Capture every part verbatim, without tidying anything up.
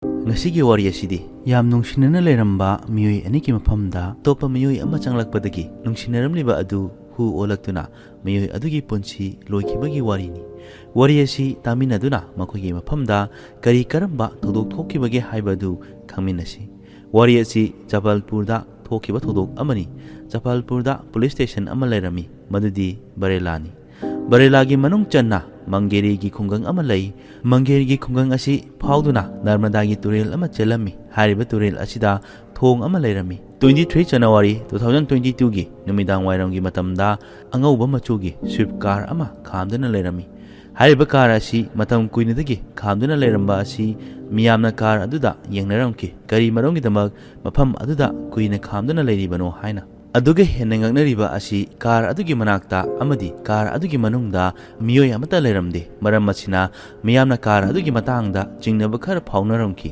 ꯉꯁꯤꯒꯤ ꯋꯥꯔꯤ ꯑꯁꯤꯗꯤ ꯌꯥꯝ ꯅꯨꯡꯁꯤꯅꯅ ꯂꯩꯔꯝꯕ ꯃꯤꯑꯣꯏ ꯑꯅꯤꯒꯤ ꯃꯐꯝꯗ ꯑꯇꯣꯞꯄ ꯃꯤꯑꯣꯏ ꯑꯃ ꯆꯪꯂꯛꯄꯗꯒꯤ ꯅꯨꯡꯁꯤꯅꯔꯝꯂꯤꯕ ꯑꯗꯨ ꯍꯨ ꯑꯣꯜꯂꯛꯇꯨꯅ ꯃꯤꯑꯣꯏ ꯑꯗꯨꯒꯤ ꯄꯨꯟꯁꯤ ꯂꯣꯏꯈꯤꯕꯒꯤ ꯋꯥꯔꯤꯅꯤ꯫ ꯋꯥꯔꯤ ꯑꯁꯤ ꯇꯥꯃꯤꯟꯅꯗꯨꯅ ꯃꯈꯣꯏꯒꯤ ꯃꯐꯝꯗ ꯀꯔꯤ ꯀꯔꯝꯕ ꯊꯧꯗꯣꯛ ꯊꯣꯛꯈꯤꯕꯒꯦ ꯍꯥꯏꯕ ꯑꯗꯨ ꯈꯪꯃꯤꯟꯅꯁꯤ꯫ ꯋꯥꯔꯤ ꯑꯁꯤ ꯖꯕꯜꯄꯨꯔꯗ ꯊꯣꯛꯈꯤꯕ ꯊꯧꯗꯣꯛ ꯑꯃꯅꯤ꯫ ꯖꯕꯜꯄꯨꯔꯗ ꯄꯨꯂꯤꯁ ꯁ꯭ꯇꯦꯁꯟ ꯑꯃ ꯂꯩꯔꯝꯃꯤ, ꯃꯗꯨꯗꯤ ꯕꯔꯦꯂꯥꯅꯤ꯫ ꯕꯔꯦꯂꯥꯒꯤ ꯃꯅꯨꯡ ꯆꯟꯅ ꯃꯪꯒꯦꯔꯤꯒꯤ ꯈꯨꯡꯒꯪ ꯑꯃ ꯂꯩ꯫ ꯃꯪꯒꯦꯔꯤꯒꯤ ꯈꯨꯡꯒꯪ ꯑꯁꯤ ꯐꯥꯎꯗꯨꯅ ꯅꯔꯃꯗꯥꯒꯤ ꯇꯨꯔꯦꯜ ꯑꯃ ꯆꯦꯜꯂꯝꯃꯤ꯫ ꯍꯥꯏꯔꯤꯕ ꯇꯨꯔꯦꯜ ꯑꯁꯤꯗ ꯊꯣꯡ ꯑꯃ ꯂꯩꯔꯝꯃꯤ꯫ Twenty three January two thousand twenty twoꯒꯤ ꯅꯨꯃꯤꯗꯥꯡ ꯋꯥꯏꯔꯝꯒꯤ ꯃꯇꯝꯗ ꯑꯉꯧꯕ ꯃꯆꯨꯒꯤ ꯁ꯭ꯋꯤꯐ ꯀꯥꯔ ꯑꯃ ꯈꯥꯝꯗꯨꯅ ꯂꯩꯔꯝꯃꯤ꯫ ꯍꯥꯏꯔꯤꯕ ꯀꯥꯔ ꯑꯁꯤ ꯃꯇꯝ ꯀꯨꯏꯅꯗꯒꯤ ꯈꯥꯝꯗꯨꯅ ꯂꯩꯔꯝꯕ ꯑꯁꯤ ꯃꯤꯌꯥꯝꯅ ꯀꯥꯔ ꯑꯗꯨꯗ ꯌꯦꯡꯅꯔꯝꯈꯤ, ꯀꯔꯤ ꯃꯔꯝꯒꯤꯗꯃꯛ ꯃꯐꯝ ꯑꯗꯨꯗ ꯀꯨꯏꯅ ꯈꯥꯝꯗꯨꯅ ꯂꯩꯔꯤꯕꯅꯣ ꯍꯥꯏꯅ꯫ ꯑꯗꯨꯒ ꯍꯦꯟꯅ ꯉꯛꯅꯔꯤꯕ ꯑꯁꯤ ꯀꯥꯔ ꯑꯗꯨꯒꯤ ꯃꯅꯥꯛꯇ ꯑꯃꯗꯤ ꯀꯥꯔ ꯑꯗꯨꯒꯤ ꯃꯅꯨꯡꯗ ꯃꯤꯑꯣꯏ ꯑꯃꯠꯇ ꯂꯩꯔꯝꯗꯦ꯫ ꯃꯔꯝ ꯑꯁꯤꯅ ꯃꯤꯌꯥꯝꯅ ꯀꯥꯔ ꯑꯗꯨꯒꯤ ꯃꯇꯥꯡꯗ ꯆꯤꯡꯅꯕ ꯈꯔ ꯐꯥꯎꯅꯔꯝꯈꯤ꯫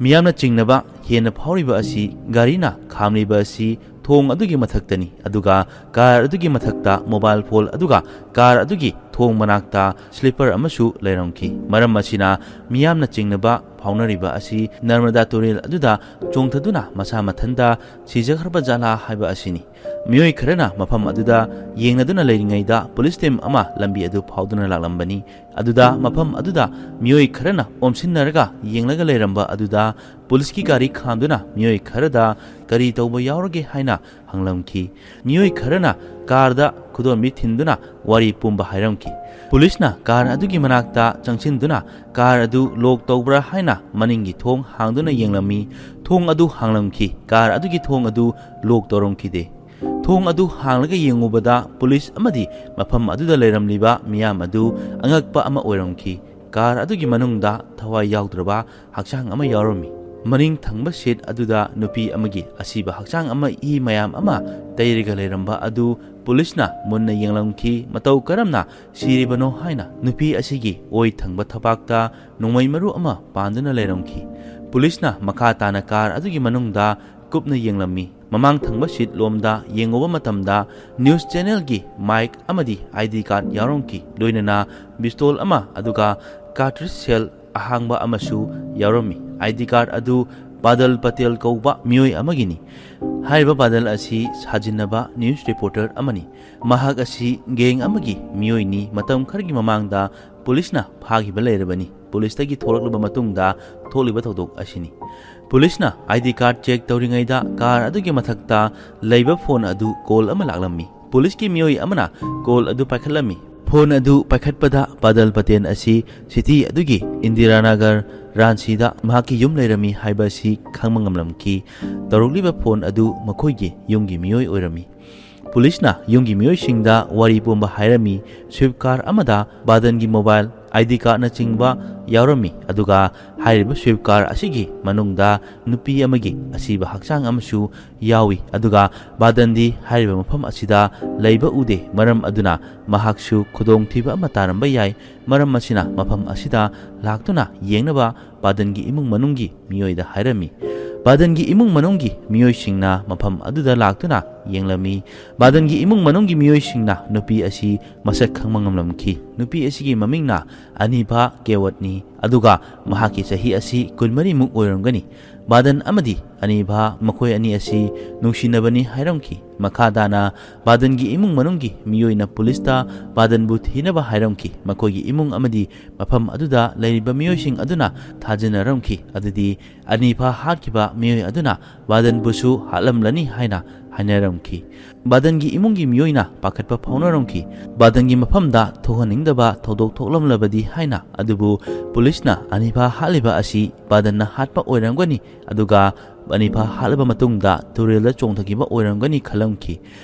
ꯃꯤꯌꯥꯝꯅ ꯆꯤꯡꯅꯕ ꯍꯦꯟꯅ ꯐꯥꯎꯔꯤꯕ ꯑꯁꯤ ꯒꯥꯔꯤꯅ ꯈꯥꯝꯂꯤꯕ ꯑꯁꯤ ꯊꯣꯡ ꯑꯗꯨꯒꯤ ꯃꯊꯛꯇꯅꯤ, ꯑꯗꯨꯒ ꯀꯥꯔ ꯑꯗꯨꯒꯤ ꯃꯊꯛꯇ ꯃꯣꯕꯥꯏꯜ ꯐꯣꯟ ꯑꯗꯨꯒ ꯀꯥꯔ ꯑꯗꯨꯒꯤ ꯊꯣꯡ ꯃꯅꯥꯛꯇ ꯁ꯭ꯂꯤꯄꯔ ꯑꯃꯁꯨ ꯂꯩꯔꯝꯈꯤ꯫ ꯃꯔꯝ ꯑꯁꯤꯅ ꯃꯤꯌꯥꯝꯅ ꯆꯤꯡꯅꯕ ꯐꯥꯎꯅꯔꯤꯕ ꯑꯁꯤ ꯅꯔꯃꯗꯥ ꯇꯨꯔꯦꯜ ꯑꯗꯨꯗ ꯆꯣꯡꯊꯗꯨꯅ ꯃꯁꯥ ꯃꯊꯟꯇ ꯁꯤꯖꯈ꯭ꯔꯕ ꯖꯥꯠꯂꯥ ꯍꯥꯏꯕ ꯑꯁꯤꯅꯤ꯫ ꯃꯤꯑꯣꯏ ꯈꯔꯅ ꯃꯐꯝ ꯑꯗꯨꯗ ꯌꯦꯡꯅꯗꯨꯅ ꯂꯩꯔꯤꯉꯩꯗ ꯄꯨꯂꯤꯁ ꯇꯤꯝ ꯑꯃ ꯂꯝꯕꯤ ꯑꯗꯨ ꯐꯥꯎꯗꯨꯅ ꯂꯥꯛꯂꯝꯕꯅꯤ꯫ ꯑꯗꯨꯗ ꯃꯐꯝ ꯑꯗꯨꯗ ꯃꯤꯑꯣꯏ ꯈꯔꯅ ꯑꯣꯝꯁꯤꯟꯅꯔꯒ ꯌꯦꯡꯂꯒ ꯂꯩꯔꯝꯕ ꯑꯗꯨꯗ ꯄꯨꯂꯤꯁꯀꯤ ꯒꯥꯔꯤ ꯈꯥꯝꯗꯨꯅ ꯃꯤꯑꯣꯏ ꯈꯔꯗ ꯀꯔꯤ ꯇꯧꯕ ꯌꯥꯎꯔꯒꯦ ꯍꯥꯏꯅ ꯍꯪꯂꯝꯈꯤ꯫ ꯃꯤꯑꯣꯏ ꯈꯔꯅ ꯀꯥꯔꯗ ꯈꯨꯗꯣꯝꯕꯤ ꯊꯤꯟꯗꯨꯅ ꯋꯥꯔꯤ ꯄꯨꯝꯕ ꯍꯥꯏꯔꯝꯈꯤ꯫ ꯄꯨꯂꯤꯁꯅ ꯀꯥꯔ ꯑꯗꯨꯒꯤ ꯃꯅꯥꯛꯇ ꯆꯪꯁꯤꯟꯗꯨꯅ ꯀꯥꯔ ꯑꯗꯨ ꯂꯣꯛ ꯇꯧꯕ꯭ꯔꯥ ꯍꯥꯏꯅ ꯃꯅꯤꯡꯒꯤ ꯊꯣꯡ ꯍꯥꯡꯗꯨꯅ ꯌꯦꯡꯂꯝꯃꯤ꯫ ꯊꯣꯡ ꯑꯗꯨ ꯍꯥꯡꯂꯝꯈꯤ꯫ ꯀꯥꯔ ꯑꯗꯨꯒꯤ ꯊꯣꯡ ꯑꯗꯨ ꯂꯣꯛ ꯇꯧꯔꯝꯈꯤꯗꯦ꯫ ꯊꯣꯡ ꯑꯗꯨ ꯍꯥꯡꯂꯒ ꯌꯦꯡꯉꯨꯕꯗ ꯄꯨꯂꯤꯁ ꯑꯃꯗꯤ ꯃꯐꯝ ꯑꯗꯨꯗ ꯂꯩꯔꯝꯂꯤꯕ ꯃꯤꯌꯥꯝ ꯑꯗꯨ ꯑꯉꯛꯄ ꯑꯃ ꯑꯣꯏꯔꯝꯈꯤ꯫ ꯀꯥꯔ ꯑꯗꯨꯒꯤ ꯃꯅꯨꯡꯗ ꯊꯋꯥꯏ ꯌꯥꯎꯗ꯭ꯔꯕ ꯍꯛꯆꯥꯡ ꯑꯃ ꯌꯥꯎꯔꯝꯃꯤ꯫ ꯃꯅꯤꯡ ꯊꯪꯕ ꯁꯤꯠ ꯑꯗꯨꯗ ꯅꯨꯄꯤ ꯑꯃꯒꯤ ꯑꯁꯤꯕ ꯍꯛꯆꯥꯡ ꯑꯃ ꯏ ꯃꯌꯥꯝ ꯑꯃ ꯇꯩꯔꯒ ꯂꯩꯔꯝꯕ ꯑꯗꯨ ꯄꯨꯂꯤꯁꯅ ꯃꯨꯟꯅ ꯌꯦꯡꯂꯝꯈꯤ꯫ ꯃꯇꯧ ꯀꯔꯝꯅ ꯁꯤꯔꯤꯕꯅꯣ ꯍꯥꯏꯅ ꯅꯨꯄꯤ ꯑꯁꯤꯒꯤ ꯑꯣꯏ ꯊꯪꯕ ꯊꯕꯥꯛꯇ ꯅꯣꯡꯃꯩ ꯃꯔꯨ ꯑꯃ ꯄꯥꯟꯗꯨꯅ ꯂꯩꯔꯝꯈꯤ꯫ ꯄꯨꯂꯤꯁꯅ ꯃꯈꯥ ꯇꯥꯅ ꯀꯥꯔ ꯑꯗꯨꯒꯤ ꯃꯅꯨꯡꯗ ꯀꯨꯞꯅ ꯌꯦꯡꯂꯝꯃꯤ꯫ ꯃꯃꯥꯡ ꯊꯪꯕ ꯁꯤꯠ ꯂꯣꯝꯗ ꯌꯦꯡꯉꯨꯕ ꯃꯇꯝꯗ ꯅ꯭ꯌꯨꯁ ꯆꯦꯅꯦꯜꯒꯤ ꯃꯥꯏꯛ ꯑꯃꯗꯤ ID card ꯌꯥꯎꯔꯝꯈꯤ, ꯂꯣꯏꯅꯅ ꯄꯤꯁꯇꯣꯜ ꯑꯃ ꯑꯗꯨꯒ ꯀꯥꯔꯇ꯭ꯔꯤꯖ ꯁꯦꯜ ꯑꯍꯥꯡꯕ ꯑꯃꯁꯨ ꯌꯥꯎꯔꯝꯃꯤ꯫ ꯑꯥꯏ ꯗꯤ ꯀꯥꯔꯗ ꯑꯗꯨ ꯕꯥꯗꯜ ꯄꯇꯦꯜ ꯀꯧꯕ ꯃꯤꯑꯣꯏ ꯑꯃꯒꯤꯅꯤ꯫ ꯍꯥꯏꯔꯤꯕ ꯕꯥꯗꯜ ꯑꯁꯤ ꯁꯥꯖꯤꯟꯅꯕ ꯅ꯭ꯌꯨꯁ ꯔꯤꯄꯣꯔꯇꯔ ꯑꯃꯅꯤ꯫ ꯃꯍꯥꯛ ꯑꯁꯤ ꯒꯦꯡ ꯑꯃꯒꯤ ꯃꯤꯑꯣꯏꯅꯤ꯫ ꯃꯇꯝ ꯈꯔꯒꯤ ꯃꯃꯥꯡꯗ ꯄꯨꯂꯤꯁꯅ ꯐꯥꯈꯤꯕ ꯂꯩꯔꯕꯅꯤ꯫ ꯄꯨꯂꯤꯁꯇꯒꯤ ꯊꯣꯛꯂꯛꯂꯕ ꯃꯇꯨꯡꯗ ꯊꯣꯛꯂꯤꯕ ꯊꯧꯗꯣꯛ ꯑꯁꯤꯅꯤ꯫ ꯄꯨꯂꯤꯁꯅ ꯑꯥꯏ ꯗꯤ ꯀꯥꯔꯗ ꯆꯦꯛ ꯇꯧꯔꯤꯉꯩꯗ ꯀꯥꯔ ꯑꯗꯨꯒꯤ ꯃꯊꯛꯇ ꯂꯩꯕ ꯐꯣꯟ ꯑꯗꯨ ꯀꯣꯜ ꯑꯃ ꯂꯥꯛꯂꯝꯃꯤ꯫ ꯄꯨꯂꯤꯁꯀꯤ ꯃꯤꯑꯣꯏ ꯑꯃꯅ ꯀꯣꯜ ꯑꯗꯨ ꯄꯥꯏꯈꯠꯂꯝꯃꯤ꯫ ꯐꯣꯟ ꯑꯗꯨ ꯄꯥꯏꯈꯠꯄꯗ ꯕꯥꯗꯜ ꯄꯇꯦꯜ ꯑꯁꯤ ꯁꯤꯇꯤ ꯑꯗꯨꯒꯤ ꯏꯟꯗꯤꯔꯥꯅꯒꯔ ꯔꯥꯟꯁꯤꯗ ꯃꯍꯥꯛꯀꯤ ꯌꯨꯝ ꯂꯩꯔꯝꯃꯤ ꯍꯥꯏꯕ ꯑꯁꯤ ꯈꯪꯕ ꯉꯝꯂꯝꯈꯤ꯫ ꯇꯧꯔꯛꯂꯤꯕ ꯐꯣꯟ ꯑꯗꯨ ꯃꯈꯣꯏꯒꯤ ꯌꯨꯝꯒꯤ ꯃꯤꯑꯣꯏ ꯑꯣꯏꯔꯝꯃꯤ꯫ ꯄꯨꯂꯤꯁꯅ ꯌꯨꯝꯒꯤ ꯃꯤꯑꯣꯏꯁꯤꯡꯗ ꯋꯥꯔꯤ ꯄꯨꯝꯕ ꯍꯥꯏꯔꯝꯃꯤ꯫ ꯁ꯭ꯋꯤꯐ ꯀꯥꯔ ꯑꯃꯗ ꯕꯥꯗꯟꯒꯤ ꯃꯣꯕꯥꯏꯜ, ꯑꯥꯏ ꯗꯤ ꯀꯥꯔꯗꯅꯆꯤꯡꯕ ꯌꯥꯎꯔꯝꯃꯤ꯫ ꯑꯗꯨꯒ ꯍꯥꯏꯔꯤꯕ ꯁ꯭ꯋꯤꯐ ꯀꯥꯔ ꯑꯁꯤꯒꯤ ꯃꯅꯨꯡꯗ ꯅꯨꯄꯤ ꯑꯃꯒꯤ ꯑꯁꯤꯕ ꯍꯛꯆꯥꯡ ꯑꯃꯁꯨ ꯌꯥꯎꯏ꯫ ꯑꯗꯨꯒ ꯕꯥꯗꯟꯗꯤ ꯍꯥꯏꯔꯤꯕ ꯃꯐꯝ ꯑꯁꯤꯗ ꯂꯩꯕ ꯎꯗꯦ꯫ ꯃꯔꯝ ꯑꯗꯨꯅ ꯃꯍꯥꯛꯁꯨ ꯈꯨꯗꯣꯡꯊꯤꯕ ꯑꯃ ꯇꯥꯔꯝꯕ ꯌꯥꯏ꯫ ꯃꯔꯝ ꯑꯁꯤꯅ ꯃꯐꯝ ꯑꯁꯤꯗ ꯂꯥꯛꯇꯨꯅ ꯌꯦꯡꯅꯕ ꯕꯥꯗꯟꯒꯤ ꯏꯃꯨꯡ ꯃꯅꯨꯡꯒꯤ ꯃꯤꯑꯣꯏꯗ ꯍꯥꯏꯔꯝꯃꯤ꯫ ꯕꯥꯗꯟꯒꯤ ꯏꯃꯨꯡ ꯃꯅꯨꯡꯒꯤ ꯃꯤꯑꯣꯏꯁꯤꯡꯅ ꯃꯐꯝ ꯑꯗꯨꯗ ꯂꯥꯛꯇꯨꯅ ꯌꯦꯡꯂꯝꯃꯤ꯫ ꯕꯥꯗꯟꯒꯤ ꯏꯃꯨꯡ ꯃꯅꯨꯡꯒꯤ ꯃꯤꯑꯣꯏꯁꯤꯡꯅ ꯅꯨꯄꯤ ꯑꯁꯤ ꯃꯁꯛ ꯈꯪꯕ ꯉꯝꯂꯝꯈꯤ꯫ ꯅꯨꯄꯤ ꯑꯁꯤꯒꯤ ꯃꯃꯤꯡꯅ ꯑꯅꯤꯚꯥ ꯀꯦꯋꯠꯅꯤ, ꯑꯗꯨꯒ ꯃꯍꯥꯛꯀꯤ ꯆꯍꯤ ꯑꯁꯤ ꯀꯨꯟꯃꯔꯤꯃꯨꯛ ꯑꯣꯏꯔꯝꯒꯅꯤ꯫ ꯕꯥꯗꯟ ꯑꯃꯗꯤ ꯑꯅꯤꯚꯥ ꯃꯈꯣꯏ ꯑꯅꯤ ꯑꯁꯤ ꯅꯨꯡꯁꯤꯅꯕꯅꯤ ꯍꯥꯏꯔꯝꯈꯤ꯫ ꯃꯈꯥ ꯇꯥꯅ ꯕꯥꯗꯟꯒꯤ ꯏꯃꯨꯡ ꯃꯅꯨꯡꯒꯤ ꯃꯤꯑꯣꯏꯅ ꯄꯨꯂꯤꯁꯇ ꯕꯥꯗꯟꯕꯨ ꯊꯤꯅꯕ ꯍꯥꯏꯔꯝꯈꯤ꯫ ꯃꯈꯣꯏꯒꯤ ꯏꯃꯨꯡ ꯑꯃꯗꯤ ꯃꯐꯝ ꯑꯗꯨꯗ ꯂꯩꯔꯤꯕ ꯃꯤꯑꯣꯏꯁꯤꯡ ꯑꯗꯨꯅ ꯊꯥꯖꯅꯔꯝꯈꯤ꯫ ꯑꯗꯨꯗꯤ ꯑꯅꯤꯚꯥ ꯍꯥꯠꯈꯤꯕ ꯃꯤꯑꯣꯏ ꯑꯗꯨꯅ ꯕꯥꯗꯟꯕꯨꯁꯨ ꯍꯥꯠꯂꯝꯂꯅꯤ ꯍꯥꯏꯅ ꯍꯥꯏꯅꯔꯝꯈꯤ꯫ ꯕꯥꯗꯟꯒꯤ ꯏꯃꯨꯡꯒꯤ ꯃꯤꯑꯣꯏꯅ ꯄꯥꯈꯠꯄ ꯐꯥꯎꯅꯔꯝꯈꯤ꯫ ꯕꯥꯗꯟꯒꯤ ꯃꯐꯝꯗ ꯊꯣꯛꯍꯟꯅꯤꯡꯗꯕ ꯊꯧꯗꯣꯛ ꯊꯣꯛꯂꯝꯂꯕꯗꯤ ꯍꯥꯏꯅ꯫ ꯑꯗꯨꯕꯨ ꯄꯨꯂꯤꯁꯅ ꯑꯅꯤꯚꯥ ꯍꯥꯠꯂꯤꯕ ꯑꯁꯤ ꯕꯥꯗꯟꯅ ꯍꯥꯠꯄ ꯑꯣꯏꯔꯝꯒꯅꯤ, ꯑꯗꯨꯒ ꯑꯅꯤꯚꯥ ꯍꯥꯠꯂꯕ ꯃꯇꯨꯡꯗ ꯇꯨꯔꯦꯜꯗ ꯆꯣꯡꯊꯈꯤꯕ ꯑꯣꯏꯔꯝꯒꯅꯤ ꯈꯜꯂꯝꯈꯤ꯫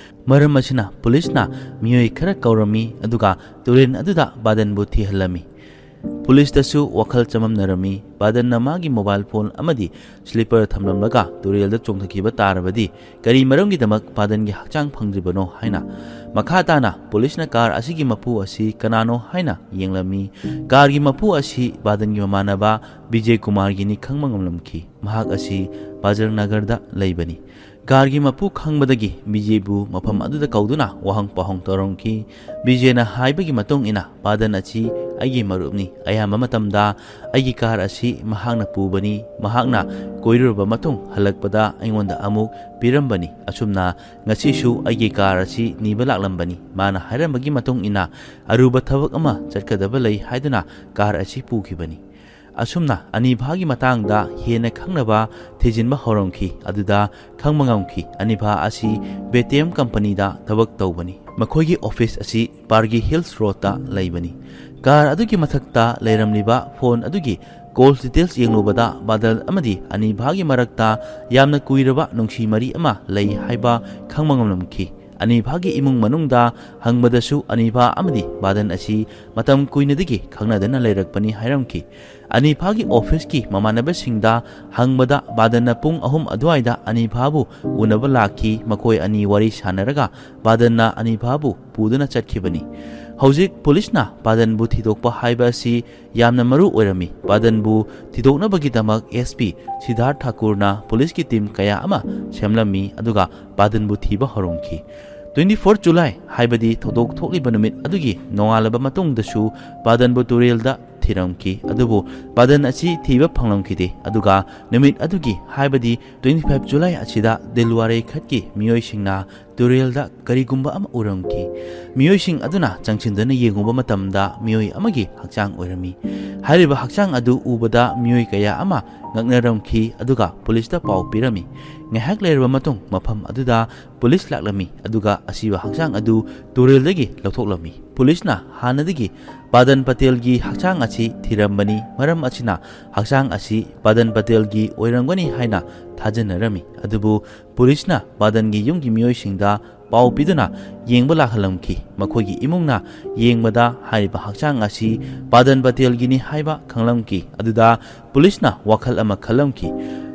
ꯃꯔꯝ ꯑꯁꯤꯅ ꯄꯨꯂꯤꯁꯅ ꯃꯤꯑꯣꯏ ꯈꯔ ꯀꯧꯔꯝꯃꯤ, ꯑꯗꯨꯒ ꯇꯨꯔꯦꯜ ꯑꯗꯨꯗ ꯕꯥꯗꯟꯕꯨ ꯊꯤꯍꯜꯂꯝꯃꯤ꯫ ꯄꯨꯂꯤꯁꯇꯁꯨ ꯋꯥꯈꯜ ꯆꯃꯝꯅꯔꯝꯃꯤ꯫ ꯕꯥꯗꯟꯅ ꯃꯥꯒꯤ ꯃꯣꯕꯥꯏꯜ ꯐꯣꯟ ꯑꯃꯗꯤ ꯁ꯭ꯂꯤꯄꯔ ꯊꯝꯂꯝꯂꯒ ꯇꯨꯔꯦꯜꯗ ꯆꯣꯡꯊꯈꯤꯕ ꯇꯥꯔꯕꯗꯤ ꯀꯔꯤ ꯃꯔꯝꯒꯤꯗꯃꯛ ꯕꯥꯗꯟꯒꯤ ꯍꯛꯆꯥꯡ ꯐꯪꯗ꯭ꯔꯤꯕꯅꯣ ꯍꯥꯏꯅ꯫ ꯃꯈꯥ ꯇꯥꯅ ꯄꯨꯂꯤꯁꯅ ꯀꯥꯔ ꯑꯁꯤꯒꯤ ꯃꯄꯨ ꯑꯁꯤ ꯀꯅꯥꯅꯣ ꯍꯥꯏꯅ ꯌꯦꯡꯂꯝꯃꯤ꯫ ꯀꯥꯔꯒꯤ ꯃꯄꯨ ꯑꯁꯤ ꯕꯥꯗꯟꯒꯤ ꯃꯃꯥꯟꯅꯕ ꯕꯤꯖꯦ ꯀꯨꯃꯥꯔꯒꯤꯅꯤ ꯈꯪꯕ ꯉꯝꯂꯝꯈꯤ꯫ ꯃꯍꯥꯛ ꯑꯁꯤ ꯕꯥꯖꯔ ꯅꯒꯔꯗ ꯂꯩꯕꯅꯤ꯫ ꯀꯥꯔꯒꯤ ꯃꯄꯨ ꯈꯪꯕꯗꯒꯤ ꯕꯤꯖꯦꯕꯨ ꯃꯐꯝ ꯑꯗꯨꯗ ꯀꯧꯗꯨꯅ ꯋꯥꯍꯪ ꯄꯥꯎꯍꯪ ꯇꯧꯔꯝꯈꯤ꯫ ꯕꯤꯖꯦꯅ ꯍꯥꯏꯕꯒꯤ ꯃꯇꯨꯡ ꯏꯟꯅ, "ꯕꯥꯗꯟ ꯑꯁꯤ ꯑꯩꯒꯤ ꯃꯔꯨꯞꯅꯤ, ꯑꯌꯥꯝꯕ ꯃꯇꯝꯗ ꯑꯩꯒꯤ ꯀꯥꯔ ꯑꯁꯤ ꯃꯍꯥꯛꯅ ꯄꯨꯕꯅꯤ꯫ ꯃꯍꯥꯛꯅ ꯀꯣꯏꯔꯨꯔꯕ ꯃꯇꯨꯡ ꯍꯜꯂꯛꯄꯗ ꯑꯩꯉꯣꯟꯗ ꯑꯃꯨꯛ ꯄꯤꯔꯝꯕꯅꯤ꯫ ꯑꯁꯨꯝꯅ ꯉꯁꯤꯁꯨ ꯑꯩꯒꯤ ꯀꯥꯔ ꯑꯁꯤ ꯅꯤꯕ ꯂꯥꯛꯂꯝꯕꯅꯤ꯫ ꯃꯥꯅ ꯍꯥꯏꯔꯝꯕꯒꯤ ꯃꯇꯨꯡ ꯏꯟꯅ ꯑꯔꯨꯕ ꯊꯕꯛ ꯑꯃ ꯆꯠꯀꯗꯕ ꯂꯩ ꯍꯥꯏꯗꯨꯅ ꯀꯥꯔ ꯑꯁꯤ ꯄꯨꯈꯤꯕꯅꯤ꯫ ꯑꯁꯨꯝꯅ ꯑꯅꯤꯚꯥꯒꯤ ꯃꯇꯥꯡꯗ ꯍꯦꯟꯅ ꯈꯪꯅꯕ ꯊꯤꯖꯤꯟꯕ ꯍꯧꯔꯝꯈꯤ꯫ ꯑꯗꯨꯗ ꯈꯪꯕ ꯉꯝꯈꯤ, ꯑꯅꯤꯚꯥ ꯑꯁꯤ ꯕꯦꯇꯦꯝ ꯀꯝꯄꯅꯤꯗ ꯊꯕꯛ ꯇꯧꯕꯅꯤ꯫ ꯃꯈꯣꯏꯒꯤ ꯑꯣꯐꯤꯁ ꯑꯁꯤ ꯄꯥꯔꯒꯤ ꯍꯤꯜꯁ ꯔꯣꯗꯇ ꯂꯩꯕꯅꯤ꯫ ꯀꯥꯔ ꯑꯗꯨꯒꯤ ꯃꯊꯛꯇ ꯂꯩꯔꯝꯂꯤꯕ ꯐꯣꯟ ꯑꯗꯨꯒꯤ ꯀꯣꯜ ꯗꯤꯇꯦꯜꯁ ꯌꯦꯡꯂꯨꯕꯗ ꯕꯥꯗꯜ ꯑꯃꯗꯤ ꯑꯅꯤꯚꯥꯒꯤ ꯃꯔꯛꯇ ꯌꯥꯝꯅ ꯀꯨꯏꯔꯕ ꯅꯨꯡꯁꯤ ꯃꯔꯤ ꯑꯃ ꯂꯩ ꯍꯥꯏꯕ ꯈꯪꯕ ꯉꯝꯂꯝꯈꯤ꯫ ꯑꯅꯤꯚꯥꯒꯤ ꯏꯃꯨꯡ ꯃꯅꯨꯡꯗ ꯍꯪꯕꯗꯁꯨ ꯑꯅꯤꯚꯥ ꯑꯃꯗꯤ ꯕꯥꯗꯟ ꯑꯁꯤ ꯃꯇꯝ ꯀꯨꯏꯅꯗꯒꯤ ꯈꯪꯅꯗꯅ ꯂꯩꯔꯛꯄꯅꯤ ꯍꯥꯏꯔꯝꯈꯤ꯫ ꯑꯅꯤꯚꯥꯒꯤ ꯑꯣꯐꯤꯁꯀꯤ ꯃꯃꯥꯟꯅꯕꯁꯤꯡꯗ ꯍꯪꯕꯗ ꯕꯥꯗꯟꯅ ꯄꯨꯡ ꯑꯍꯨꯝ ꯑꯗꯨꯋꯥꯏꯗ ꯑꯅꯤꯚꯥꯕꯨ ꯎꯅꯕ ꯂꯥꯛꯈꯤ꯫ ꯃꯈꯣꯏ ꯑꯅꯤ ꯋꯥꯔꯤ ꯁꯥꯟꯅꯔꯒ ꯕꯥꯗꯟꯅ ꯑꯅꯤꯚꯥꯕꯨ ꯄꯨꯗꯨꯅ ꯆꯠꯈꯤꯕꯅꯤ꯫ ꯍꯧꯖꯤꯛ ꯄꯨꯂꯤꯁꯅ ꯕꯥꯗꯟꯕꯨ ꯊꯤꯗꯣꯛꯄ ꯍꯥꯏꯕ ꯑꯁꯤ ꯌꯥꯝꯅ ꯃꯔꯨ ꯑꯣꯏꯔꯝꯃꯤ꯫ ꯕꯥꯗꯟꯕꯨ ꯊꯤꯗꯣꯛꯅꯕꯒꯤꯗꯃꯛ ꯑꯦꯁ ꯄꯤ ꯁꯤꯗꯥꯔꯊ ꯊꯥꯀꯨꯔꯅ ꯄꯨꯂꯤꯁꯀꯤ ꯇꯤꯝ ꯀꯌꯥ ꯑꯃ ꯁꯦꯝꯂꯝꯃꯤ, ꯑꯗꯨꯒ ꯕꯥꯗꯟꯕꯨ ꯊꯤꯕ ꯍꯧꯔꯝꯈꯤ꯫ ꯇ꯭ꯋꯦꯟꯇꯤ ꯐꯣꯔ ꯖꯨꯂꯥꯏ, ꯍꯥꯏꯕꯗꯤ ꯊꯧꯗꯣꯛ ꯊꯣꯛꯂꯤꯕ ꯅꯨꯃꯤꯠ ꯑꯗꯨꯒꯤ ꯅꯣꯡꯉꯥꯜꯂꯕ ꯃꯇꯨꯡꯗꯁꯨ ꯕꯥꯗꯟꯕꯨ ꯇꯨꯔꯦꯜꯗ ꯊꯤꯔꯝꯈꯤ꯫ ꯑꯗꯨꯕꯨ ꯕꯥꯗꯟ ꯑꯁꯤ ꯊꯤꯕ ꯐꯪꯂꯝꯈꯤꯗꯦ꯫ ꯑꯗꯨꯒ ꯅꯨꯃꯤꯠ ꯑꯗꯨꯒꯤ, ꯍꯥꯏꯕꯗꯤ ꯇ꯭ꯋꯦꯟꯇꯤ ꯐꯥꯏꯚ ꯖꯨꯂꯥꯏ ꯑꯁꯤꯗ ꯗꯤꯜꯋꯥꯔꯦ ꯈꯠꯀꯤ ꯃꯤꯑꯣꯏꯁꯤꯡꯅ ꯇꯨꯔꯦꯜꯗ ꯀꯔꯤꯒꯨꯝꯕ ꯑꯃ ꯎꯔꯝꯈꯤ꯫ ꯃꯤꯑꯣꯏꯁꯤꯡ ꯑꯗꯨꯅ ꯆꯪꯁꯤꯟꯗꯨꯅ ꯌꯦꯡꯉꯨꯕ ꯃꯇꯝꯗ ꯃꯤꯑꯣꯏ ꯑꯃꯒꯤ ꯍꯛꯆꯥꯡ ꯑꯣꯏꯔꯝꯃꯤ꯫ ꯍꯥꯏꯔꯤꯕ ꯍꯛꯆꯥꯡ ꯑꯗꯨ ꯎꯕꯗ ꯃꯤꯑꯣꯏ ꯀꯌꯥ ꯑꯃ ꯉꯛꯅꯔꯝꯈꯤ, ꯑꯗꯨꯒ ꯄꯨꯂꯤꯁꯇ ꯄꯥꯎ ꯄꯤꯔꯝꯃꯤ꯫ ꯉꯥꯏꯍꯥꯛ ꯂꯩꯔꯕ ꯃꯇꯨꯡ ꯃꯐꯝ ꯑꯗꯨꯗ ꯄꯨꯂꯤꯁ ꯂꯥꯛꯂꯝꯃꯤ, ꯑꯗꯨꯒ ꯑꯁꯤꯕ ꯍꯛꯆꯥꯡ ꯑꯗꯨ ꯇꯨꯔꯦꯜꯗꯒꯤ ꯂꯧꯊꯣꯛꯂꯝꯃꯤ꯫ ꯄꯨꯂꯤꯁꯅ ꯍꯥꯟꯅꯗꯒꯤ ꯕꯥꯗꯟ ꯄꯇꯦꯜꯒꯤ ꯍꯛꯆꯥꯡ ꯑꯁꯤ ꯊꯤꯔꯝꯕꯅꯤ, ꯃꯔꯝ ꯑꯁꯤꯅ ꯍꯛꯆꯥꯡ ꯑꯁꯤ ꯕꯥꯗꯟ ꯄꯇꯦꯜꯒꯤ ꯑꯣꯏꯔꯝꯒꯅꯤ ꯍꯥꯏꯅ ꯊꯥꯖꯅꯔꯝꯃꯤ꯫ ꯑꯗꯨꯕꯨ ꯄꯨꯂꯤꯁꯅ ꯕꯥꯗꯟꯒꯤ ꯌꯨꯝꯒꯤ ꯃꯤꯑꯣꯏꯁꯤꯡꯗ ꯄꯥꯎ ꯄꯤꯗꯨꯅ ꯌꯦꯡꯕ ꯂꯥꯛꯍꯜꯂꯝꯈꯤ꯫ ꯃꯈꯣꯏꯒꯤ ꯏꯃꯨꯡꯅ ꯌꯦꯡꯕꯗ ꯍꯥꯏꯔꯤꯕ ꯍꯛꯆꯥꯡ ꯑꯁꯤ ꯕꯥꯗꯟ ꯄꯇꯦꯜꯒꯤꯅꯤ ꯍꯥꯏꯕ ꯈꯪꯂꯝꯈꯤ꯫ ꯑꯗꯨꯗ ꯄꯨꯂꯤꯁꯅ ꯋꯥꯈꯜ ꯑꯃ ꯈꯜꯂꯝꯈꯤ꯫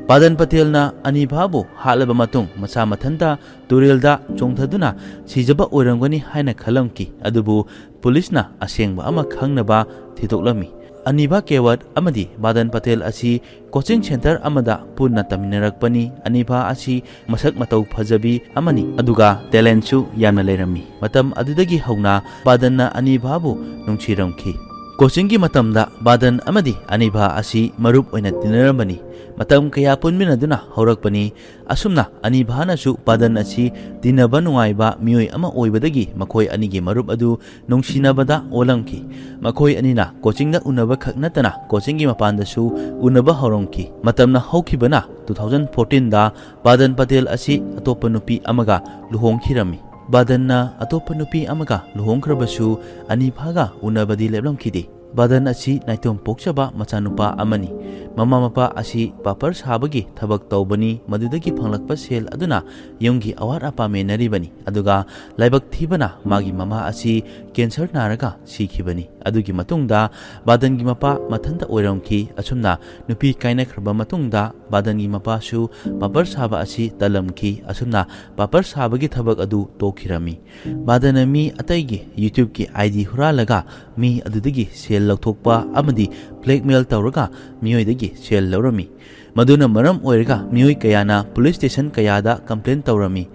ꯕꯥꯗꯟ ꯄꯇꯦꯜꯅ ꯑꯅꯤꯚꯥꯕꯨ ꯍꯥꯠꯂꯕ ꯃꯇꯨꯡ ꯃꯁꯥ ꯃꯊꯟꯇ ꯇꯨꯔꯦꯜꯗ ꯆꯣꯡꯊꯗꯨꯅ ꯁꯤꯖꯕ ꯑꯣꯏꯔꯝꯒꯅꯤ ꯍꯥꯏꯅ ꯈꯜꯂꯝꯈꯤ꯫ ꯑꯗꯨꯕꯨ ꯄꯨꯂꯤꯁꯅ ꯑꯁꯦꯡꯕ ꯑꯃ ꯈꯪꯅꯕ ꯊꯤꯗꯣꯛꯂꯝꯃꯤ꯫ ꯑꯅꯤꯚꯥ ꯀꯦꯋꯠ ꯑꯃꯗꯤ ꯕꯥꯗꯟ ꯄꯇꯦꯜ ꯑꯁꯤ ꯀꯣꯆꯤꯡ ꯁꯦꯟꯇꯔ ꯑꯃꯗ ꯄꯨꯟꯅ ꯇꯝꯃꯤꯟꯅꯔꯛꯄꯅꯤ꯫ ꯑꯅꯤꯚꯥ ꯑꯁꯤ ꯃꯁꯛ ꯃꯇꯧ ꯐꯖꯕꯤ ꯑꯃꯅꯤ, ꯑꯗꯨꯒ ꯇꯦꯂꯦꯟꯁꯨ ꯌꯥꯝꯅ ꯂꯩꯔꯝꯃꯤ꯫ ꯃꯇꯝ ꯑꯗꯨꯗꯒꯤ ꯍꯧꯅ ꯕꯥꯗꯟꯅ ꯑꯅꯤꯚꯥꯕꯨ ꯅꯨꯡꯁꯤꯔꯝꯈꯤ꯫ ꯀꯣꯆꯤꯡꯒꯤ ꯃꯇꯝꯗ ꯕꯥꯗꯟ ꯑꯃꯗꯤ ꯑꯅꯤꯚꯥ ꯑꯁꯤ ꯃꯔꯨꯞ ꯑꯣꯏꯅ ꯇꯤꯟꯅꯔꯝꯕꯅꯤ꯫ ꯃꯇꯝ ꯀꯌꯥ ꯄꯨꯟꯃꯤꯟꯅꯗꯨꯅ ꯍꯧꯔꯛꯄꯅꯤ꯫ ꯑꯁꯨꯝꯅ ꯑꯅꯤꯚꯥꯅꯁꯨ ꯕꯥꯗꯟ ꯑꯁꯤ ꯇꯤꯟꯅꯕ ꯅꯨꯡꯉꯥꯏꯕ ꯃꯤꯑꯣꯏ ꯑꯃ ꯑꯣꯏꯕꯗꯒꯤ ꯃꯈꯣꯏ ꯑꯅꯤꯒꯤ ꯃꯔꯨꯞ ꯑꯗꯨ ꯅꯨꯡꯁꯤꯅꯕꯗ ꯑꯣꯜꯂꯝꯈꯤ꯫ ꯃꯈꯣꯏ ꯑꯅꯤꯅ ꯀꯣꯆꯤꯡꯗ ꯎꯅꯕ ꯈꯛ ꯅꯠꯇꯅ ꯀꯣꯆꯤꯡꯒꯤ ꯃꯄꯥꯟꯗꯁꯨ ꯎꯅꯕ ꯍꯧꯔꯝꯈꯤ꯫ ꯃꯇꯝꯅ ꯍꯧꯈꯤꯕꯅ two thousand fourteenꯗ ꯕꯥꯗꯟ ꯄꯇꯦꯜ ꯑꯁꯤ ꯑꯇꯣꯞꯄ ꯅꯨꯄꯤ ꯑꯃꯒ ꯂꯨꯍꯣꯡꯈꯤꯔꯝꯃꯤ꯫ ꯕꯥꯗꯟꯅ ꯑꯇꯣꯞꯄ ꯅꯨꯄꯤ ꯑꯃꯒ ꯂꯨꯍꯣꯡꯈ꯭ꯔꯕꯁꯨ ꯑꯅꯤꯚꯥꯒ ꯎꯅꯕꯗꯤ ꯂꯦꯞꯂꯝꯈꯤꯗꯦ꯫ ꯕꯥꯗꯟ ꯑꯁꯤ ꯅꯥꯏꯇꯣꯝ ꯄꯣꯛꯆꯕ ꯃꯆꯥꯅꯨꯄꯥ ꯑꯃꯅꯤ꯫ ꯃꯃꯥ ꯃꯄꯥ ꯑꯁꯤ ꯄꯥꯄꯔ ꯁꯥꯕꯒꯤ ꯊꯕꯛ ꯇꯧꯕꯅꯤ꯫ ꯃꯗꯨꯗꯒꯤ ꯐꯪꯂꯛꯄ ꯁꯦꯜ ꯑꯗꯨꯅ ꯌꯨꯝꯒꯤ ꯑꯋꯥꯠ ꯑꯄꯥ ꯃꯦꯟꯅꯔꯤꯕꯅꯤ꯫ ꯑꯗꯨꯒ ꯂꯥꯏꯕꯛ ꯊꯤꯕꯅ ꯃꯥꯒꯤ ꯃꯃꯥ ꯑꯁꯤ ꯀꯦꯟꯁꯔ ꯅꯥꯔꯒ ꯁꯤꯈꯤꯕꯅꯤ꯫ ꯑꯗꯨꯒꯤ ꯃꯇꯨꯡꯗ ꯕꯥꯗꯟꯒꯤ ꯃꯄꯥ ꯃꯊꯟꯇ ꯑꯣꯏꯔꯝꯈꯤ꯫ ꯑꯁꯨꯝꯅ ꯅꯨꯄꯤ ꯀꯥꯏꯅꯈ꯭ꯔꯕ ꯃꯇꯨꯡꯗ ꯕꯥꯗꯟꯒꯤ ꯃꯄꯥꯁꯨ ꯄꯥꯄꯔ ꯁꯥꯕ ꯑꯁꯤ ꯇꯜꯂꯝꯈꯤ꯫ ꯑꯁꯨꯝꯅ ꯄꯥꯄꯔ ꯁꯥꯕꯒꯤ ꯊꯕꯛ ꯑꯗꯨ ꯇꯣꯛꯈꯤꯔꯝꯃꯤ꯫ ꯕꯥꯗꯟꯅ ꯃꯤ ꯑꯇꯩꯒꯤ YouTubeꯀꯤ ID ꯍꯨꯔꯥꯜꯂꯒ ꯃꯤ ꯑꯗꯨꯗꯒꯤ ꯁꯦꯜ ꯂꯧꯊꯣꯛꯄ ꯑꯃꯗꯤ blackmail ꯇꯧꯔꯒ ꯃꯤꯑꯣꯏꯗꯒꯤ ꯁꯦꯜ ꯂꯧꯔꯝꯃꯤ꯫ ꯃꯗꯨꯅ ꯃꯔꯝ ꯑꯣꯏꯔꯒ ꯃꯤꯑꯣꯏ ꯀꯌꯥꯅ police station ꯀꯌꯥꯗ complain ꯇꯧꯔꯝꯃꯤ꯫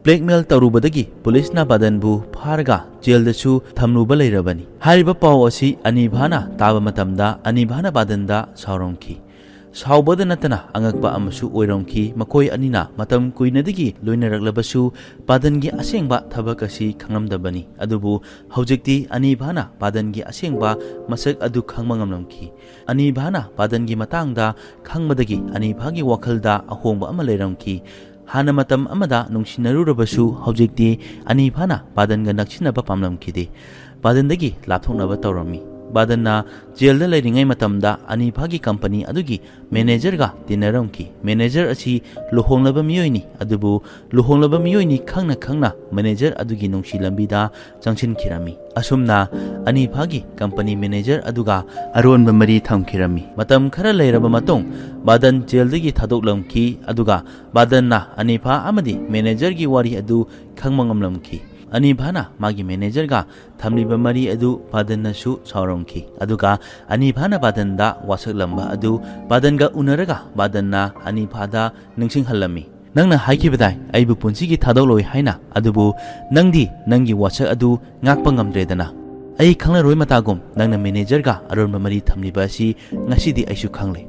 Blackmail ꯇꯧꯔꯨꯕꯗꯒꯤ policeꯅ ꯕꯥꯗꯟꯕꯨ ꯐꯥꯔꯒ ꯖꯦꯜꯗꯁꯨ ꯊꯝꯂꯨꯕ ꯂꯩꯔꯕꯅꯤ꯫ ꯍꯥꯏꯔꯤꯕ ꯄꯥꯎ ꯑꯁꯤ ꯑꯅꯤꯚꯥꯅ ꯇꯥꯕ ꯃꯇꯝꯗ ꯑꯅꯤꯚꯥꯅ ꯕꯥꯗꯟꯗ ꯁꯥꯎꯔꯝꯈꯤ꯫ ꯁꯥꯎꯕꯗ ꯅꯠꯇꯅ ꯑꯉꯛꯄ ꯑꯃꯁꯨ ꯑꯣꯏꯔꯝꯈꯤ꯫ ꯃꯈꯣꯏ ꯑꯅꯤꯅ ꯃꯇꯝ ꯀꯨꯏꯅꯗꯒꯤ ꯂꯣꯏꯅꯔꯛꯂꯕꯁꯨ ꯕꯥꯗꯟꯒꯤ ꯑꯁꯦꯡꯕ ꯊꯕꯛ ꯑꯁꯤ ꯈꯪꯂꯝꯗꯕꯅꯤ꯫ ꯑꯗꯨꯕꯨ ꯍꯧꯖꯤꯛꯇꯤ ꯑꯅꯤꯚꯥꯅ ꯕꯥꯗꯟꯒꯤ ꯑꯁꯦꯡꯕ ꯃꯁꯛ ꯑꯗꯨ ꯈꯪꯕ ꯉꯝꯂꯝꯈꯤ꯫ ꯑꯅꯤꯚꯥꯅ ꯕꯥꯗꯟꯒꯤ ꯃꯇꯥꯡꯗ ꯈꯪꯕꯗꯒꯤ ꯑꯅꯤꯚꯥꯒꯤ ꯋꯥꯈꯜꯗ ꯑꯍꯣꯡꯕ ꯑꯃ ꯂꯩꯔꯝꯈꯤ꯫ ꯍꯥꯟꯅ ꯃꯇꯝ ꯑꯃꯗ ꯅꯨꯡꯁꯤꯅꯔꯨꯔꯕꯁꯨ ꯍꯧꯖꯤꯛꯇꯤ ꯑꯅꯤꯚꯥꯅ ꯕꯥꯗꯟꯒ ꯅꯛꯁꯤꯟꯅꯕ ꯄꯥꯝꯂꯝꯈꯤꯗꯦ꯫ ꯕꯥꯗꯟꯗꯒꯤ ꯂꯥꯞꯊꯣꯛꯅꯕ ꯇꯧꯔꯝꯃꯤ꯫ ꯕꯥꯗꯟꯅ ꯖꯦꯜꯗ ꯂꯩꯔꯤꯉꯩ ꯃꯇꯝꯗ ꯑꯅꯤꯚꯥꯒꯤ company ꯑꯗꯨꯒꯤ managerꯒ ꯇꯤꯟꯅꯔꯝꯈꯤ꯫ Manager ꯑꯁꯤ ꯂꯨꯍꯣꯡꯂꯕ ꯃꯤꯑꯣꯏꯅꯤ, ꯑꯗꯨꯕꯨ ꯂꯨꯍꯣꯡꯂꯕ ꯃꯤꯑꯣꯏꯅꯤ ꯈꯪꯅ ꯈꯪꯅ manager ꯑꯗꯨꯒꯤ ꯅꯨꯡꯁꯤ ꯂꯝꯕꯤꯗ ꯆꯪꯁꯤꯟꯈꯤꯔꯝꯃꯤ꯫ ꯑꯁꯨꯝꯅ ꯑꯅꯤꯚꯥꯒꯤ company manager ꯑꯗꯨꯒ ꯑꯔꯣꯟꯕ ꯃꯔꯤ ꯊꯝꯈꯤꯔꯝꯃꯤ꯫ ꯃꯇꯝ ꯈꯔ ꯂꯩꯔꯕ ꯃꯇꯨꯡ ꯕꯥꯗꯟ ꯖꯦꯜꯗꯒꯤ ꯊꯥꯗꯣꯛꯂꯝꯈꯤ꯫ ꯑꯗꯨꯒ ꯕꯥꯗꯟꯅ ꯑꯅꯤꯚꯥ ꯑꯃꯗꯤ managerꯒꯤ ꯋꯥꯔꯤ ꯑꯗꯨ ꯈꯪꯕ ꯉꯝꯂꯝꯈꯤ꯫ ꯑꯅꯤꯚꯥꯅ ꯃꯥꯒꯤ managerꯒ ꯊꯝꯂꯤꯕ ꯃꯔꯤ ꯑꯗꯨ ꯕꯥꯗꯟꯅꯁꯨ ꯁꯥꯎꯔꯝꯈꯤ꯫ ꯑꯗꯨꯒ ꯑꯅꯤꯚꯥꯅ ꯕꯥꯗꯟꯗ ꯋꯥꯁꯛꯂꯝꯕ ꯑꯗꯨ ꯕꯥꯗꯟꯒ ꯎꯅꯔꯒ ꯕꯥꯗꯟꯅ ꯑꯅꯤꯚꯥꯗ ꯅꯤꯡꯁꯤꯡꯍꯜꯂꯝꯃꯤ꯫ "ꯅꯪꯅ ꯍꯥꯏꯈꯤꯕꯗꯥꯏ ꯑꯩꯕꯨ ꯄꯨꯟꯁꯤꯒꯤ ꯊꯥꯗꯣꯛꯂꯣꯏ ꯍꯥꯏꯅ, ꯑꯗꯨꯕꯨ ꯅꯪꯗꯤ ꯅꯪꯒꯤ ꯋꯥꯁꯛ ꯑꯗꯨ ꯉꯥꯛꯄ ꯉꯝꯗ꯭ꯔꯦꯗꯅ?" "ꯑꯩ ꯈꯪꯂꯔꯣꯏ ꯃꯇꯥꯒꯨꯝ, ꯅꯪꯅ ꯃꯦꯅꯦꯖꯔꯒ ꯑꯔꯣꯟꯕ ꯃꯔꯤ ꯊꯝꯂꯤꯕ ꯑꯁꯤ ꯉꯁꯤꯗꯤ ꯑꯩꯁꯨ ꯈꯪꯂꯦ꯫"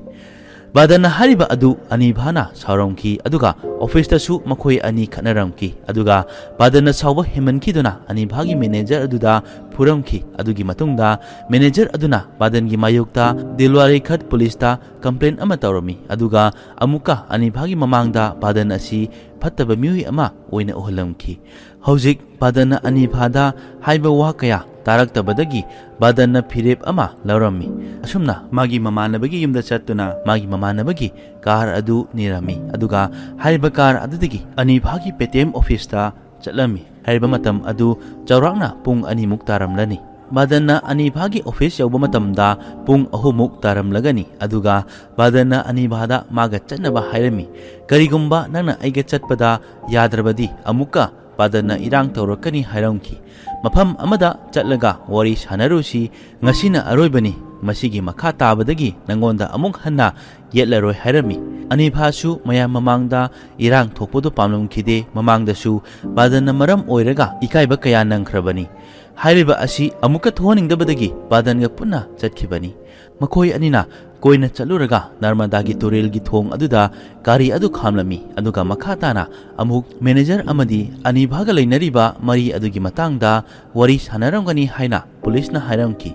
ꯕꯥꯗꯟꯅ ꯍꯥꯏꯔꯤꯕ ꯑꯗꯨ ꯑꯅꯤꯚꯥꯅ ꯁꯥꯎꯔꯝꯈꯤ, ꯑꯗꯨꯒ ꯑꯣꯐꯤꯁꯇꯁꯨ ꯃꯈꯣꯏ ꯑꯅꯤ ꯈꯠꯅꯔꯝꯈꯤ꯫ ꯑꯗꯨꯒ ꯕꯥꯗꯟꯅ ꯁꯥꯎꯕ ꯍꯦꯟꯃꯟꯈꯤꯗꯨꯅ ꯑꯅꯤꯚꯥꯒꯤ ꯃꯦꯅꯦꯖꯔ ꯑꯗꯨꯗ ꯐꯨꯔꯝꯈꯤ꯫ ꯑꯗꯨꯒꯤ ꯃꯇꯨꯡꯗ ꯃꯦꯅꯦꯖꯔ ꯑꯗꯨꯅ ꯕꯥꯗꯟꯒꯤ ꯃꯥꯌꯣꯛꯇ ꯗꯤꯜꯋꯥꯔꯤ ꯈꯠ ꯄꯨꯂꯤꯁꯇ ꯀꯝꯄ꯭ꯂꯦꯟ ꯑꯃ ꯇꯧꯔꯝꯃꯤ, ꯑꯗꯨꯒ ꯑꯃꯨꯛꯀ ꯑꯅꯤꯚꯥꯒꯤ ꯃꯃꯥꯡꯗ ꯕꯥꯗꯟ ꯑꯁꯤ ꯐꯠꯇꯕ ꯃꯤꯑꯣꯏ ꯑꯃ ꯑꯣꯏꯅ ꯎꯍꯜꯂꯝꯈꯤ꯫ ꯍꯧꯖꯤꯛ ꯕꯥꯗꯟꯅ ꯑꯅꯤꯚꯥꯗ ꯍꯥꯏꯕ ꯋꯥ ꯀꯌꯥ ꯇꯥꯔꯛꯇꯕꯗꯒꯤ ꯕꯥꯗꯟꯅ ꯐꯤꯔꯦꯞ ꯑꯃ ꯂꯧꯔꯝꯃꯤ꯫ ꯑꯁꯨꯝꯅ ꯃꯥꯒꯤ ꯃꯃꯥꯟꯅꯕꯒꯤ ꯌꯨꯝꯗ ꯆꯠꯇꯨꯅ ꯃꯥꯒꯤ ꯃꯃꯥꯟꯅꯕꯒꯤ ꯀꯥꯔ ꯑꯗꯨ ꯅꯤꯔꯝꯃꯤ, ꯑꯗꯨꯒ ꯍꯥꯏꯔꯤꯕ ꯀꯥꯔ ꯑꯗꯨꯗꯒꯤ ꯑꯅꯤꯚꯥꯒꯤ ꯄꯦꯇꯤꯑꯦꯝ ꯑꯣꯐꯤꯁꯇ ꯆꯠꯂꯝꯃꯤ꯫ ꯍꯥꯏꯔꯤꯕ ꯃꯇꯝ ꯑꯗꯨ ꯆꯥꯎꯔꯥꯛꯅ ꯄꯨꯡ ꯑꯅꯤꯃꯨꯛ ꯇꯥꯔꯝꯂꯅꯤ꯫ ꯕꯥꯗꯟꯅ ꯑꯅꯤꯚꯥꯒꯤ ꯑꯣꯐꯤꯁ ꯌꯧꯕ ꯃꯇꯝꯗ ꯄꯨꯡ ꯑꯍꯨꯝꯃꯨꯛ ꯇꯥꯔꯝꯂꯒꯅꯤ, ꯑꯗꯨꯒ ꯕꯥꯗꯟꯅ ꯑꯅꯤꯚꯥꯗ ꯃꯥꯒ ꯆꯠꯅꯕ ꯍꯥꯏꯔꯝꯃꯤ꯫ "ꯀꯔꯤꯒꯨꯝꯕ ꯅꯪꯅ ꯑꯩꯒ ꯆꯠꯄꯗ ꯌꯥꯗ꯭ꯔꯕꯗꯤ ꯑꯃꯨꯛꯀ ꯕꯥꯗꯟꯅ ꯏꯔꯥꯡ ꯇꯧꯔꯛꯀꯅꯤ" ꯍꯥꯏꯔꯝꯈꯤ꯫ "ꯃꯐꯝ ꯑꯃꯗ ꯆꯠꯂꯒ ꯋꯥꯔꯤ ꯁꯥꯟꯅꯔꯨꯁꯤ, ꯉꯁꯤꯅ ꯑꯔꯣꯏꯕꯅꯤ, ꯃꯁꯤꯒꯤ ꯃꯈꯥ ꯇꯥꯕꯗꯒꯤ ꯅꯪꯉꯣꯟꯗ ꯑꯃꯨꯛ ꯍꯟꯅ ꯌꯦꯠꯂꯔꯣꯏ" ꯍꯥꯏꯔꯝꯃꯤ꯫ ꯑꯅꯤꯚꯥꯁꯨ ꯃꯌꯥꯝ ꯃꯃꯥꯡꯗ ꯏꯔꯥꯡ ꯊꯣꯛꯄꯗꯨ ꯄꯥꯝꯂꯝꯈꯤꯗꯦ꯫ ꯃꯃꯥꯡꯗꯁꯨ ꯕꯥꯗꯟꯅ ꯃꯔꯝ ꯑꯣꯏꯔꯒ ꯏꯀꯥꯏꯕ ꯀꯌꯥ ꯅꯪꯈ꯭ꯔꯕꯅꯤ꯫ ꯍꯥꯏꯔꯤꯕ ꯑꯁꯤ ꯑꯃꯨꯛꯀ ꯊꯣꯛꯍꯟꯅꯤꯡꯗꯕꯗꯒꯤ ꯕꯥꯗꯟꯒ ꯄꯨꯟꯅ ꯆꯠꯈꯤꯕꯅꯤ꯫ ꯃꯈꯣꯏ ꯑꯅꯤꯅ ꯀꯣꯏꯅ ꯆꯠꯂꯨꯔꯒ ꯅꯔꯃꯗꯥꯒꯤ ꯇꯨꯔꯦꯜꯒꯤ ꯊꯣꯡ ꯑꯗꯨꯗ ꯒꯥꯔꯤ ꯑꯗꯨ ꯈꯥꯝꯂꯝꯃꯤ, ꯑꯗꯨꯒ ꯃꯈꯥ ꯇꯥꯅ ꯑꯃꯨꯛ ꯃꯦꯅꯦꯖꯔ ꯑꯃꯗꯤ ꯑꯅꯤꯚꯥꯒ ꯂꯩꯅꯔꯤꯕ ꯃꯔꯤ ꯑꯗꯨꯒꯤ ꯃꯇꯥꯡꯗ ꯋꯥꯔꯤ ꯁꯥꯟꯅꯔꯝꯒꯅꯤ ꯍꯥꯏꯅ ꯄꯨꯂꯤꯁꯅ ꯍꯥꯏꯔꯝꯈꯤ꯫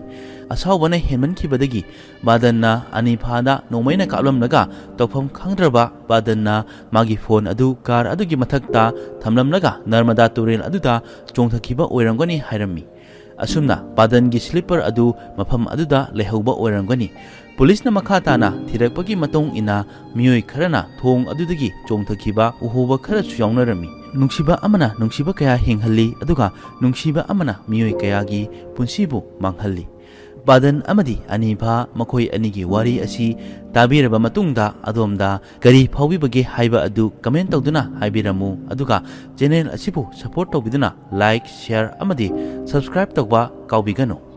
ꯑꯁꯥꯎꯕꯅ ꯍꯦꯟꯃꯟꯈꯤꯕꯗꯒꯤ ꯕꯥꯗꯟꯅ ꯑꯅꯤꯚꯥꯗ ꯅꯣꯡꯃꯩꯅ ꯀꯥꯞꯂꯝꯂꯒ ꯇꯧꯐꯝ ꯈꯪꯗ꯭ꯔꯕ ꯕꯥꯗꯟꯅ ꯃꯥꯒꯤ ꯐꯣꯟ ꯑꯗꯨ ꯀꯥꯔ ꯑꯗꯨꯒꯤ ꯃꯊꯛꯇ ꯊꯝꯂꯝꯂꯒ ꯅꯔꯃꯗꯥ ꯇꯨꯔꯦꯜ ꯑꯗꯨꯗ ꯆꯣꯡꯊꯈꯤꯕ ꯑꯣꯏꯔꯝꯒꯅꯤ ꯍꯥꯏꯔꯝꯃꯤ꯫ ꯑꯁꯨꯝꯅ ꯕꯥꯗꯟꯒꯤ ꯁ꯭ꯂꯤꯄꯔ ꯑꯗꯨ ꯃꯐꯝ ꯑꯗꯨꯗ ꯂꯩꯍꯧꯕ ꯑꯣꯏꯔꯝꯒꯅꯤ꯫ ꯄꯨꯂꯤꯁꯅ ꯃꯈꯥ ꯇꯥꯅ ꯊꯤꯔꯛꯄꯒꯤ ꯃꯇꯨꯡ ꯏꯟꯅ ꯃꯤꯑꯣꯏ ꯈꯔꯅ ꯊꯣꯡ ꯑꯗꯨꯗꯒꯤ ꯆꯣꯡꯊꯈꯤꯕ ꯎꯍꯧꯕ ꯈꯔꯁꯨ ꯌꯥꯎꯅꯔꯝꯃꯤ꯫ ꯅꯨꯡꯁꯤꯕ ꯑꯃꯅ ꯅꯨꯡꯁꯤꯕ ꯀꯌꯥ ꯍꯤꯡꯍꯜꯂꯤ, ꯑꯗꯨꯒ ꯅꯨꯡꯁꯤꯕ ꯑꯃꯅ ꯃꯤꯑꯣꯏ ꯀꯌꯥꯒꯤ ꯄꯨꯟꯁꯤꯕꯨ ꯃꯥꯡꯍꯜꯂꯤ꯫ ꯕꯥꯗꯟ ꯑꯃꯗꯤ ꯑꯅꯤꯚꯥ ꯃꯈꯣꯏ ꯑꯅꯤꯒꯤ ꯋꯥꯔꯤ ꯑꯁꯤ ꯇꯥꯕꯤꯔꯕ ꯃꯇꯨꯡꯗ ꯑꯗꯣꯝꯗ ꯀꯔꯤ ꯐꯥꯎꯕꯤꯕꯒꯦ ꯍꯥꯏꯕ ꯑꯗꯨ ꯀꯃꯦꯟ ꯇꯧꯗꯨꯅ ꯍꯥꯏꯕꯤꯔꯝꯃꯨ, ꯑꯗꯨꯒ ꯆꯦꯅꯦꯜ ꯑꯁꯤꯕꯨ ꯁꯄꯣꯔꯠ ꯇꯧꯕꯤꯗꯨꯅ ꯂꯥꯏꯛ, ꯁꯦꯌꯔ ꯑꯃꯗꯤ ꯁꯕꯁꯀ꯭ꯔꯥꯏꯕ ꯇꯧꯕ ꯀꯥꯎꯕꯤꯒꯅꯨ꯫